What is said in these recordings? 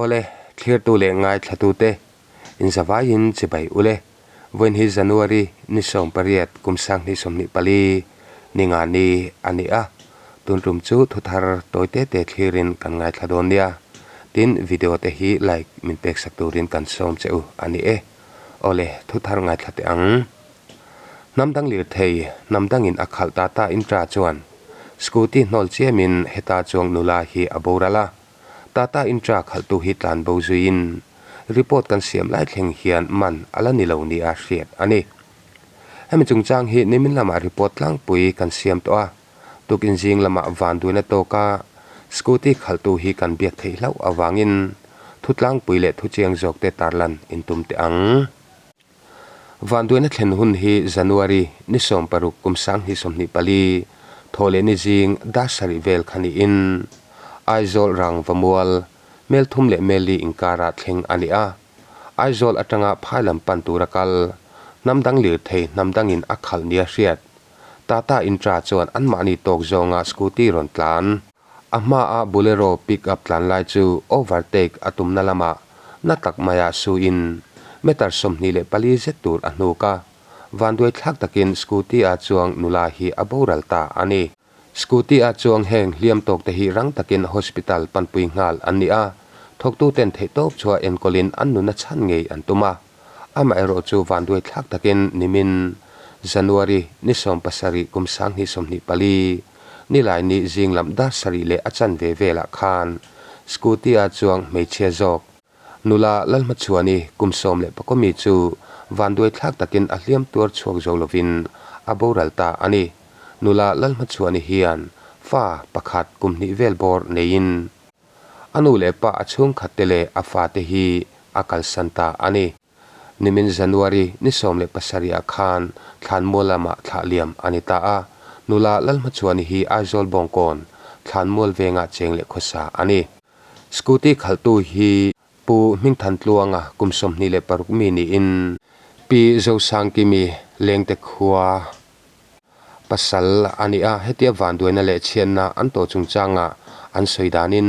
Awle, thlirtu leh ngaithlatute, inzavaiin chibai ule. Vawiin hi January ni 18 kum 2024 ni nga ni a ni a, tun tum chu thuthar tawi te te thlirin kan ngaithla dawn nia. Tin, video te hi like min pek sak turin kan sawm che u a ni e. Awle, thuthar ngaithla teh ang. Hnam dang lirthei, hnam dangin a khalh ta ta Intra chuan scooty hnawl chiamin heta chuang nula hi a boral a. Tata Intra khalhtu hi tlan bo zuiin report kan siam lai thleng hian man a la ni lo nia hriat a ni. Hemi chungchang hi nimin lamah report tlangpui kan siam tawh a, tukin zing lamah vanduaina tawka scooty khalhtu hi kan biak theih hlauh avangin thu tlangpui leh thu chiang zawkte tarlan intum teh ang. Vanduaina thlen hun hi January ni 16 kum 2024 thaw leh ni zing dar sarih vel kha niin Aizawl Rangvamual mel thum leh mel li inkarah thleng a ni a. Aizawl atanga phai lam pan tura kal hnam dang lirthei hnam dangin a khalh nia hriat Tata Intra chuan anmahni tawk zawnga scooty rawn tlan. A hmaa Bolero pick up tlan lai chu overtake a tumna lamah na tak maia suin meter 24 zet tur a hnuk a, vanduai thlak takin scooty-a chuang nula hi a boral ta a ni. Scooty-a chuang heng hliam tawk te hi rang takin hospital panpui nghal an ni a, thawktuten theihtawp chhuah enkawlin an nuna chhan ngei an tum a. Amaherawh chu vanduai thlak takin nimin January ni 17 kum 2024 Nilaini zing lam dar sarih leh a chanve velah khan scooty-a chuang hmeichhia zawk nula Lalhmachhuani kum 11 mi chu vanduai thlak takin a hliam tuar chhuak zo lovin a boral ta a ni. Nula Lalhmachhuani hian fa pakhat kum hnih vel bawr neiin A nu leh pa a chhungkhatte leh a fate hi a kalsan ta a ni. Nimin January ni 17 ah khan Thlanmual lamah thlah liam a ni ta a, nula Lalhmachhuani hi Aizawl Bawngkawn, Thlanmual vengah cheng leh khawsa a ni. Scooty khalhtu hi Pu Hmingthantluanga kum 26 mi niin Pi Zosangkimi Lengte khua Pasal a ni a, hetia vanduaina leh chhiatna an tawh chungchanga an sawi danin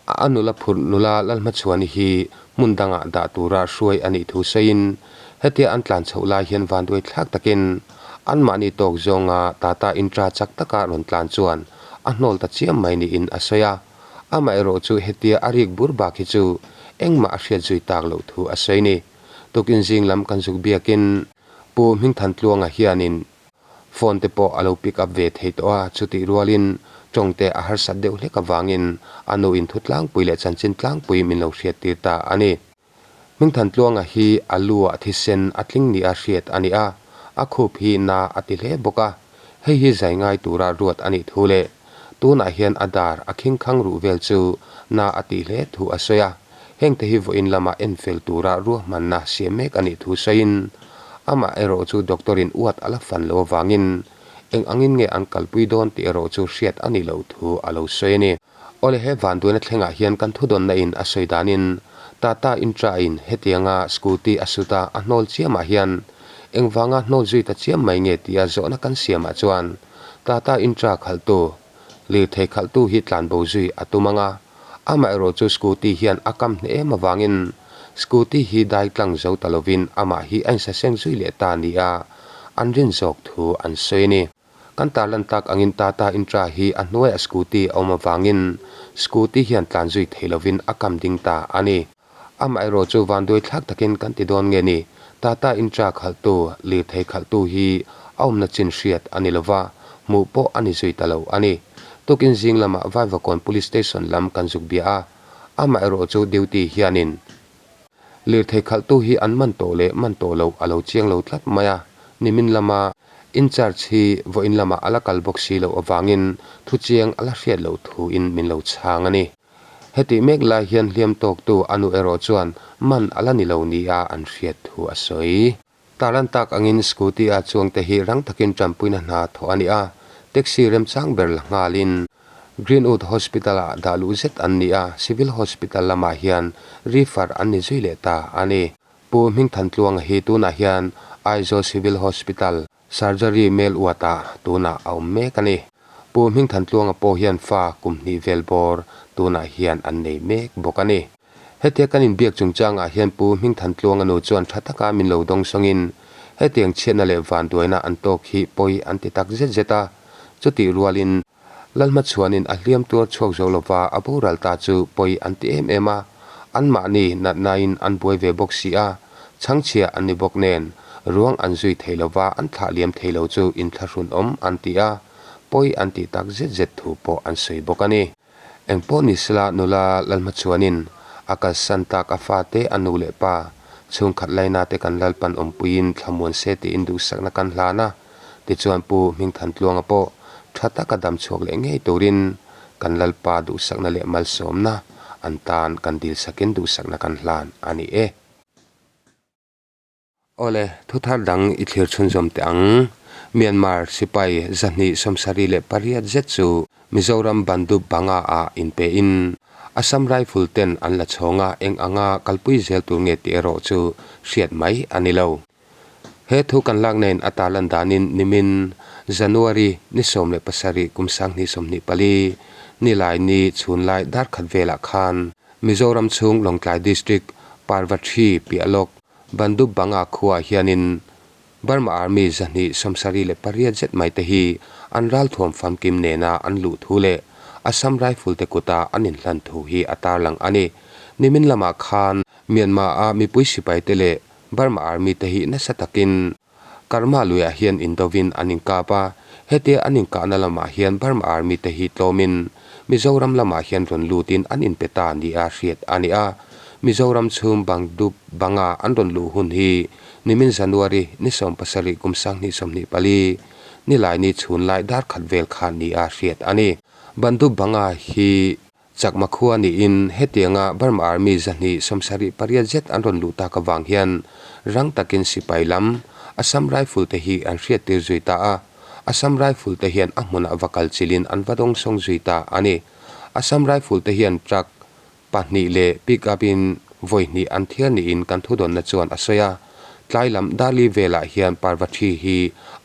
a nula phurh nula Lalhmachhuani hi hmun dangah dah tura hruai a nih thu sawiin hetia an tlan chhoh lai hian vanduai thlak takin anmahni tawk zawnga Tata Intra chak taka rawn tlan chuan a hnawl ta chiam mai niin a sawi a, amaherawh chu hetia a rik bur bak hi chu engmah a hriat zui tak loh thu a sawi ni. Tukin zing lam kan zuk biakin Pu Hmingthantluanga hianin phone te pawh a lo pick up ve thei tawh a, chutih rualin tawng te a harsat deuh hlek avangin a nu in thu tlangpui leh chanchin tlangpui min lo hriattir ta a ni. Hmingthantluanga hi a lu ah thisen a tling nia hriat a ni a, a khup hi na a ti hle bawk a, hei hi zai ngai tura ruat a nih thu leh tunah hian a dar a khingkhang ruh vel chu na a tih hle thu a sawi a. Hengte hi vawiin lama enfel tura ruahmanna siam mek a nih thu sawiin, amah erawh chu doctor-in uat a la fan lo avangin eng angin nge an kalpui dawn tih erawh chu hriat a nih loh thu a lo sawi a ni. Awle he vanduaina thlengah hian kan thudawnna in a sawi danin Tata Intra-in hetianga scooty a sut a a hnawl chiamah hian engvanga hnawl zui ta chiam mai nge tia zawhna kan siamah chuan Tata Intra khalhtu lirthei khalhtu hi tlanbo zui a tum ang a, Amaherawh chu scooty hian a kam hneh em avangin scooty hi dai tlang zo ta lovin amah hi a insaseng zui leh ta nia an rin zawk thu an sawi a ni. Kan tarlan tak angin Tata Intra hi a hnuaiah scooty a awm avangin scooty hian tlan zui thei lovin a kam ding ta a ni. Amaherawh chu vanduai thlak takin kan ti dawn nge ni, Tata Intra khalhtu, lirthei khalhtu hi a awmna chin hriat a ni lova, hmuh pawh a ni zui ta lo a ni. Tukin zing lamah Vaivakawn Police Station lam kan zuk bia a, amaherawh chu duty hianin lirthei khalhtu hi an man tawh leh man tawh loh a lo chiang lo tlat mai a, nimin lama in-charge hi vawiin lamah a la kal bawk si loh avangin thuchiang a la hriat loh thuin min lo chhang a ni. Hetih mek lai hian hliam tawktu a nu erawh chuan man a la ni lo nia an hriat thu a sawi. Tarlan tak angin scooty-a chuangte hi rang takin tanpuina hna thawh a ni a, taxi remchang ber la nghalin Greenwood Hospital-ah dah luh zet an ni a, Civil Hospital lamah hian refer an ni zui leh ta a ni. Pu Hmingthantluanga hi tunah hian Aizawl Civil Hospital Surgery mel uatah tunah a awm mek a ni. Pu Hmingthantluanga pawh hian fa kum hnih vel bawr tunah hian an nei mek bawk a ni. Hetia kan inbiak chungchangah hian Pu Hmingthantluanga nu chuan tha taka min lo dawng sawngin hetiang chhiatna leh vanduaina an tawk hi pawi an ti tak zet zet a, chutih rualin Lalhmachhuanin a hliam tuar chhuak zo lova a boral ta chu pawi an ti em em a, anmahni natnain an buai ve bawk si a, chhangchhia an ni bawk nen ruang an zui thei lova an thlah liam thei lo chu inthlahrunawm an ti a, pawi an tih tak zet zet thu pawh an sawi bawk a ni. Engpawh ni sela nula Lalhmachhuanin a kalsan tak a fate a nu leh pa chhungkhat laina te kan Lalpan awmpuiin thlamuan se tiin duhsakna kan hlan a, tichuan Pu Hmingthantluanga pawh tha taka dam chhuak leh ngei turin kan Lalpa duhsakna leh malsawmna an tan kan dilsakin duhsakna kan hlan a ni e. Awle, thuthar dang i thlir chhunzawm teh ang. Myanmar sipai 238 zet chu Mizoram Bandup Banga ah inpe in Assam Rifle ten an la chhawng a, eng anga kalpui zel tur nge tih erawh chu hriat mai a ni lo. He thu kan lak nen a tarlan danin nimin January ni 17 kum 2024 nilai ni chhunlai darkhat velah khan Mizoram chhung Lawngtlai District Parvathi piah lawk Bandup Banga khuaah hianin Burma Army 278 zet mai te hi an ralthuam famkim nena an luh thu leh Assam Rifle te kuta an inhlan thu hi a tarlang a ni. Nimin lamah khan Myanmar-a mipui sipai te leh Burma Army te hi nasa takin Karma luiah hian indovin an inkap a, hetia an inkahna lamah hian Burma Army te hi tlawmin Mizoram lamah hian rawn lutin an inpe ta nia hriat a ni a. Mizoram chhung Bangdup banga an rawn luh hun hi nimin January ni 17 kum 2024 Nilaini chhun lai dar khat vel kha nia hriat a ni. Bandup banga hi Chakma khua niin hetianga Burma Army 278 zet an rawn luh tak avang hian rang takin sipai lam Assam Rifle te hi an hriattir zui ta a, Assam Rifle te hian a hmunah va kal chilhin an va dawngsawng zui ta a ni. Assam Rifle te hian truck pahnih leh pick up in vawi hnih an thiar niin kan thudawnna chuan a sawi a, tlai lam Dali velah hian Parvathi hi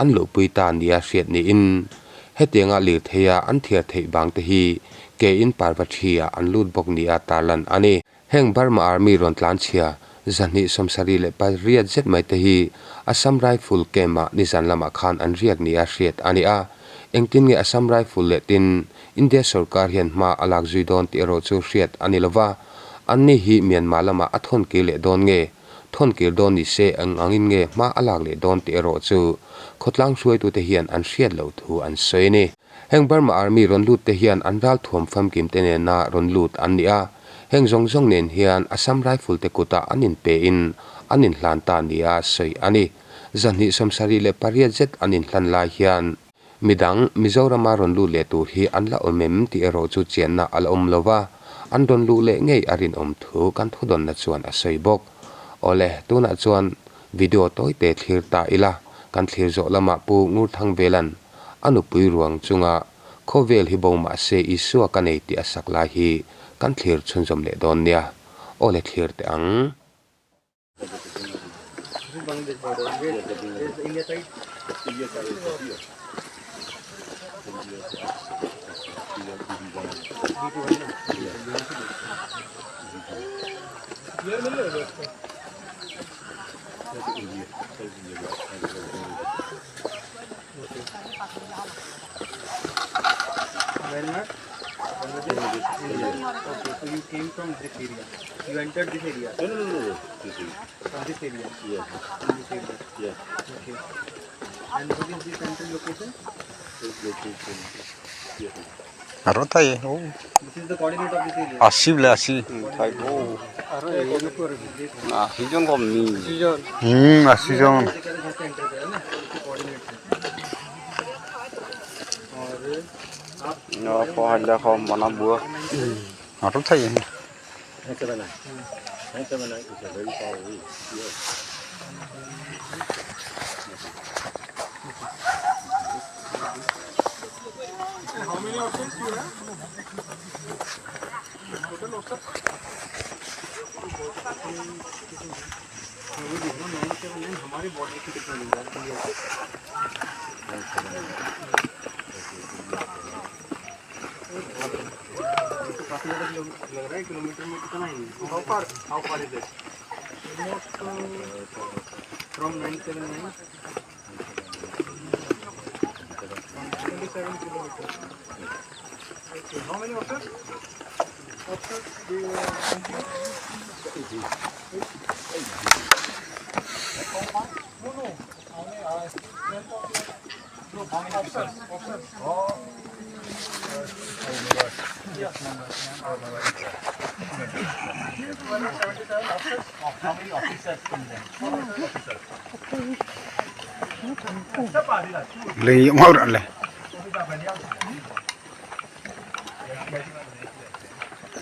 an luhpui ta nia hriat niin Hetianga lirtheia an thiar theih vang te hi ke in Parvathi-ah an lut bawk nia tarlan a ni. Heng Burma Army rawn tlanchhia 278 zet mai te hi Assam Rifle camp-ah nizan lamah khan an riak nia hriat a ni a. Engtin nge Assam Rifle leh tin India sorkar hian hma a lak zui dawn tih erawh chu hriat a ni lova, anni hi Myanmar lamah a thawn kir leh dawn nge? Thawn kir dawn ni se eng angin nge hma a lak leh dawn tih erawh chu khawtlang hruaitute hian an hriat loh thu an sawi a ni. Heng Burma Army rawn lut te hian an ralthuam famkim te nena rawn lut an ni a, heng zawng zawng nen hian Assam Rifle te kutah an inpe in an inhlan ta nia sawi a ni. 278 zet an inhlan lai hian Midang, Mizorama rawn lut leh tur hi an la awm em tih erawh chu chianna a la awm lo va, an rawn luh leh ngei a rinawm thu kan thudawnna chuan a sawi bawk. Awle, tunah chuan video tawite thlir ta ila, kan thlir zawh lamah Pu Ngurthangvela'n a nupui ruang chunga khawvel hi bo mah se Isua ka nei tih a sak lai hi kan thlir chhunzawm leh dawn nia. Awle thlir teh ang. This is Bangladesh border. Where is the India side? India side is here. B21 na? Myanmar? Bangladesh? India. Okay, so you came from this area. You entered this area. No, no, no, no. This area. From this area. Yeah. From this area. Yeah. Okay. And what is this entry location? This location. Yeah. আরো তাই ও This is the coordinate of this area. আশি বলে আশি আশিজন কম নি হুম আশি জন घर से एंटर करा ना इसके coordinate से। और आप পঢ়া কম বনাব আরো তাই 979. 979 is a very far away. Yeah. वो देखो 979 हमारे बॉर्डर से कितना दूर है इंडिया से। काफी ज्यादा किलो लग रहा है किलोमीटर में कितना है how far how far is it from 979 27 kilometre how many officers officers do you No, no. How many no, how many officers? Officers. Oh. Yeah. 277 officers. How many officers in them? Officers. Le mau le.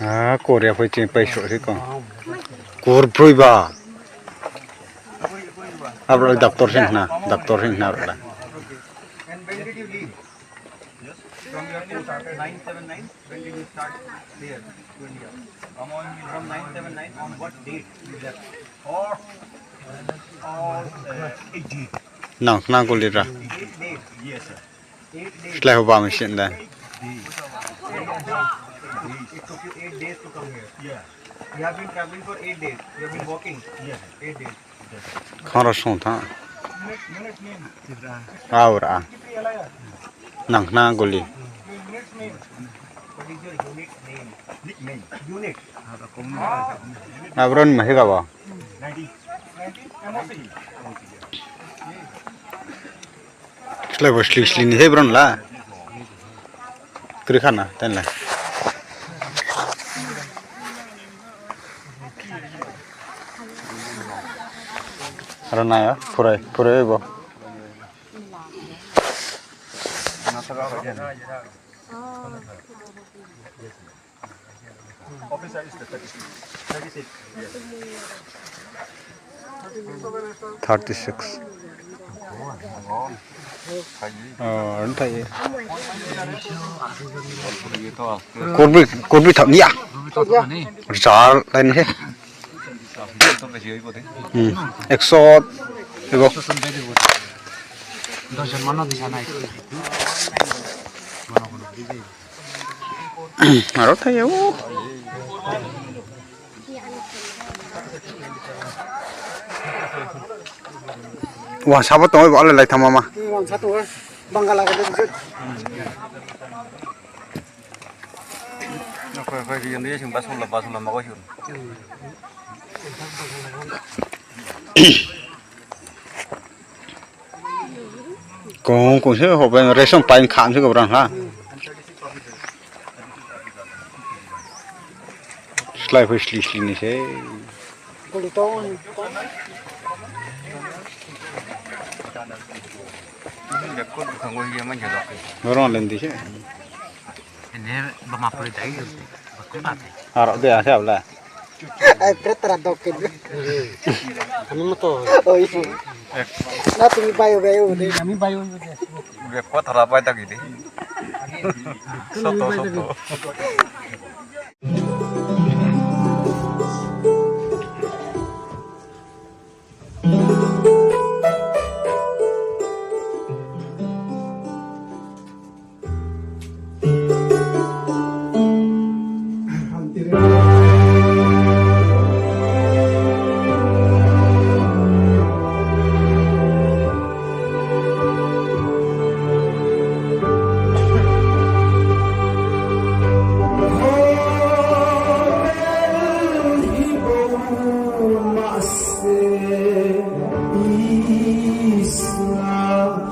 Ah, Korea foi chin pai so ko. Kor brui ba. Abro doctor sing na, doctor sing na ra. Okay. And when did you leave? Yes. From your post 979, when did you start here to India? From 979, on what date you left? Or, Nang na ko lira. 8 days. Yes, sir. 8 days. Slai ho ba machine da. It took you 8 days to come here. Yeah. You have been traveling for 8 days. You have been walking. Yes. 8 days. Khara song tha. Unit name. Aura. Nang na ko li. Unit name. What is your unit name? Nickname. Unit. Abron ma higa ba. 90. 90 MOC. Slai bo sli sli ni hebron la. Krikhana ten la. Aro na ya, purai purai bo. Officer is the 36. 36. 36. Oh, thai. Korbi korbi thap ni ya. Char len he. 100 이거. Aro thai o. Wah, siapa tahu ibu alai thama ma. Cũng cũng sẽ hộp bên ration pain khám chứ gặp ha. Slai phải sli sli này sẽ. Orang lain di sini. Arok dia siapa lah? Islam.